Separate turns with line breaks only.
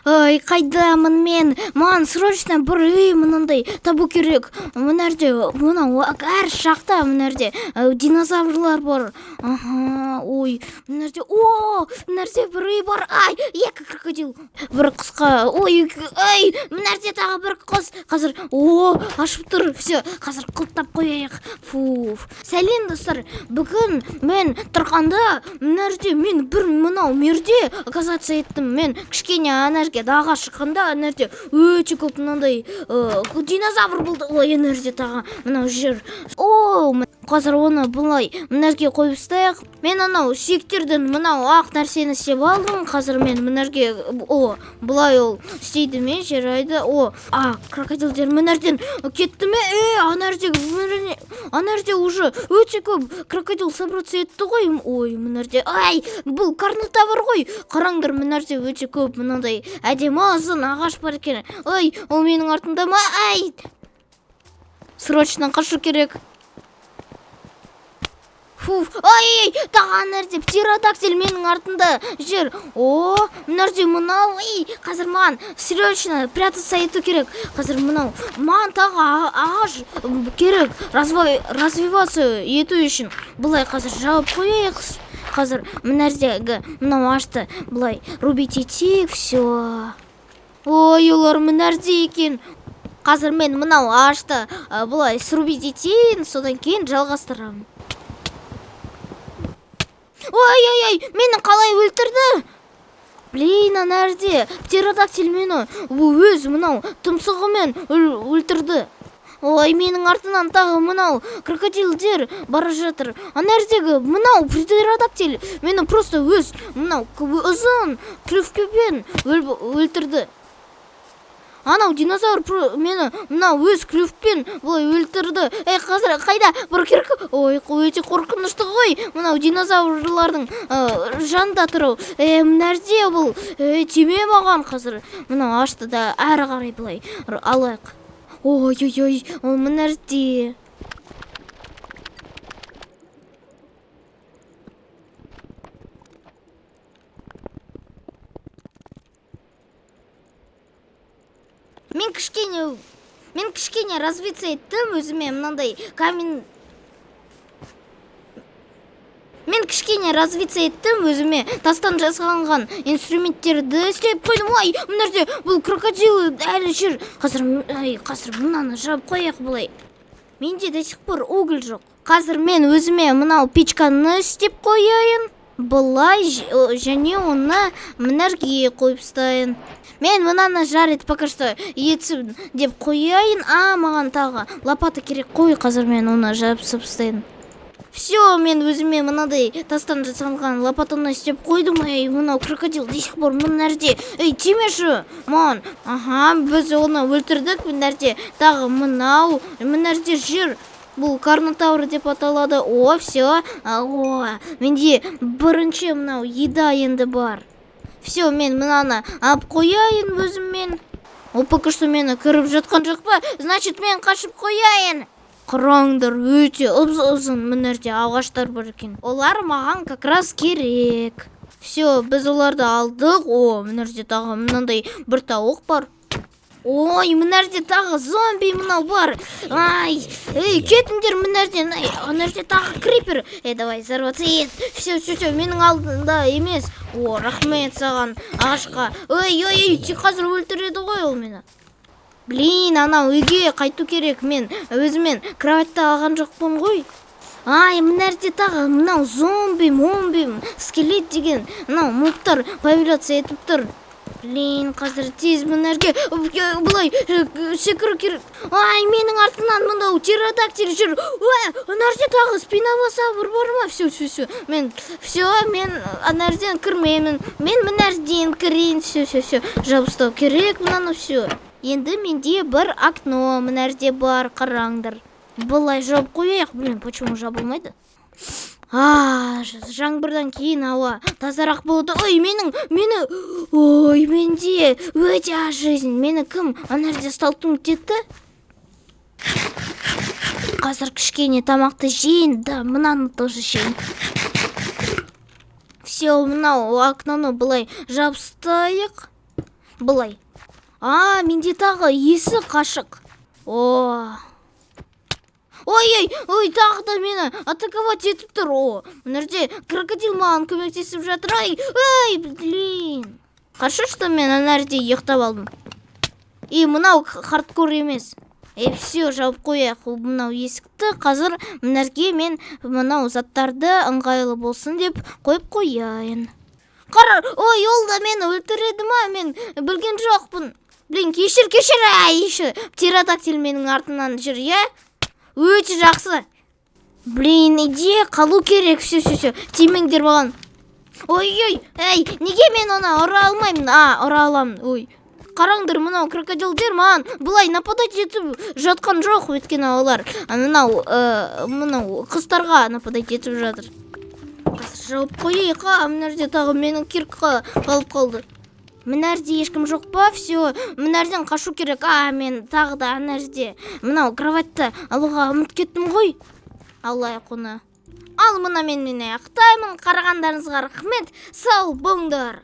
Ай, қайдамын мен? Маған срочно бір үй мынандай табу керек. Мына жерде, мынау әр жақта мына жерде динозаврлар бар. Аха, ой, мына жерде, о, мына жерде бір үй бар. Ай, екі крокодил. Бір құсқа, ой, ай, мына жерде тағы бір құс. Қазір, о, ашып тұр. Все, қазір құлыптап қояйық. Фу. Сәлем, достар. Бүгін мен тұрғанда мына жерде мен бір мынау мирде оказаться еттім. Мен кішкене ана жерге далаға шыққанда ана жерде өте көп мынандай динозавр болды. Ой, ана жерде тағы мынау жер. О, қазір оны былай мына жерге қойып тастайық. Мен анау сүйектерден мынау ақ нәрсені істеп алдым. Қазір мен мына жерге, о, былай ол істейді ме, жарайды. О, а, крокодилдер мына жерден кетті ме? Е, ана жерде, ана жерде уже өте көп крокодил собраться етті ғой. Ой, мына жерде, ай, бұл карнотавр ғой. Қараңдар, мына жерде өте көп мынандай әдемі ұзын ағаш бар екен. Ой, ол менің артымда ма? Ай, срочно қашу керек. Фу, ай, ай, тағы ана жерде птеродактиль менің артымда жүр. О, мына жерде мынау, ей, қазір маған срочно прятаться ету керек. Қазір мынау, маған тағы ағаш керек развиваться ету үшін. Былай қазір жауып қояйық. Қазір мына жердегі мынау ағашты былай рубить етейік, все. Ой, олар мына жерде екен. Қазір мен мынау ағашты былай срубить етейін, содан кейін жалғастырамын. Ой, ой, ой, мені қалай өлтірді? Блин, ана жерде птеродактиль мені өз мынау тұмсығымен өлтірді. Ой, менің артынан тағы мынау крокодилдер бара жатыр. Ана жердегі мынау птеродактиль мені просто өз мынау ұзын клювкамен өлтірді. Анау динозавр мені мынау өз клювпен былай өлтірді. Ей, қазір қайда бір керек? Ой, өте қорқынышты ғой мынау динозаврлардың жанында тұру. Е, мына жерде бұл, тиме маған. Қазір мынау ағашты да әрі қарай былай алайық. Ой, ой, ой, ол мына жерде. Мен кішкене развиться еттім өзіме мынандай камень. Мен кішкене развиться еттім, өзіме тастан жасалынған инструменттерді істеп қойдым. Ой, мына жерде бұл крокодил әлі жүр. Қазір, ай, қазір мынаны жауып қояйық былай. Менде до сих пор уголь жоқ. Қазір мен өзіме мынау печканы істеп қояйын. Былай және оны мына жерге қойып тастайын. Мен мынаны жарить пока что етсін деп қояйын. А, маған тағы лопата керек қой. Қазір мен оны жабысып тастайын. Все, мен өзіме мынадай тастан жасалған лопатаны істеп қойдым. Ей, мынау крокодил до сих пор мына жерде. Ей, тимеші маған. Аха, біз оны өлтірдік. Мына жерде тағы мынау мына жерде жүр. Бұл карнотавр деп аталады. О, все. О, менде бірінші мынау еда енді бар. Все, мен мынаны алып қояйын өзіммен. Ол пока что мені кіріп жатқан жоқ па? Значит, мен қашып қояйын. Қараңдар, өте ұзын мына жерде ағаштар бар екен. Олар маған как раз керек. Все, біз оларды алдық. О, мына жерде тағы мынандай бір тауық бар. Ой, мына жерде тағы зомби мынау бар. Ай, ей, кетіңдер мына жерден. Ай, ана жерде тағы крипер. Ей, давай, взорваться ет. Все, все, все, менің алдымда емес. О, рахмет саған, ағашқа. Ой, ой, ой, тек қазір өлтіреді ғой ол мені. Блин, анау үйге қайту керек. Мен өзімен кроватьты алған жоқпын ғой. Ай, мына жерде тағы мынау зомби, момби, скелет деген мынау мобтар появляться етіп тұр. Блин, қазір тез мына жерге былай секіру керек. Ай, менің артымнан мынау птеродактиль жүр. Ой, ана жерде тағы спинозавр бар ма? Все, все, все. Мен, все, мен ана жерден кірмеймін. Мен мына жерден кірейін. Все, все, все. Жауып тастау керек мынаны, все. Енді менде бір окно мына жерде бар, қараңдар. Былай жауып қояйық. Блин, почему жабылмайды? А, жаңбырдан кейін ауа тазарақ болды. Ой, мені, ой, менде өте аз жизнь. Мені кім ана жерде столкнуть етті? Қазір кішкене тамақты жейін, да, мынаны тоже жейін. Все, мынау окноны былай жабыстайық. Былай. А, менде тағы есік қашық. О. Ой, ой, ой, тағы да мені атаковать етіп тұр. О, мына жерде крокодил маған көмектесіп жатыр. Ай, ай, блин. Хорошо, что мен ана жерде ұйықтап алдым. И мынау хардкор емес. И все, жауып қояйық мынау есікті. Қазір мына жерге мен мынау заттарды ыңғайлы болсын деп қойып қояйын. Қара, ой, ол да мені өлтіреді ма? Мен білген жоқпын. Блин, кешір, кешір, ай, еще птеродактиль менің артымнан жүр, иә? Өте жақсы. Блин, иде қалу керек. Все, все, все. Тимеңдер маған. Ой, ой, әй, неге мен оны ұра алмаймын? А, ұра аламын. Ой. Қараңдар, мынау крокодилдер маған былай нападать етіп жатқан жоқ, өйткені олар мынау құстарға нападать етіп жатыр. Қазір жауып қояйық. А, мына жерде тағы менің кирка қалып қалды. Мына жерде ешкім жоқ па? Все, мына жерден қашу керек. А, мен тағы да ана жерде мынау кроватьты алуға ұмытып кеттім ғой. Алайық оны. Ал мына мен аяқтаймын. Қарағандарыңызға рахмет. Сау болыңдар.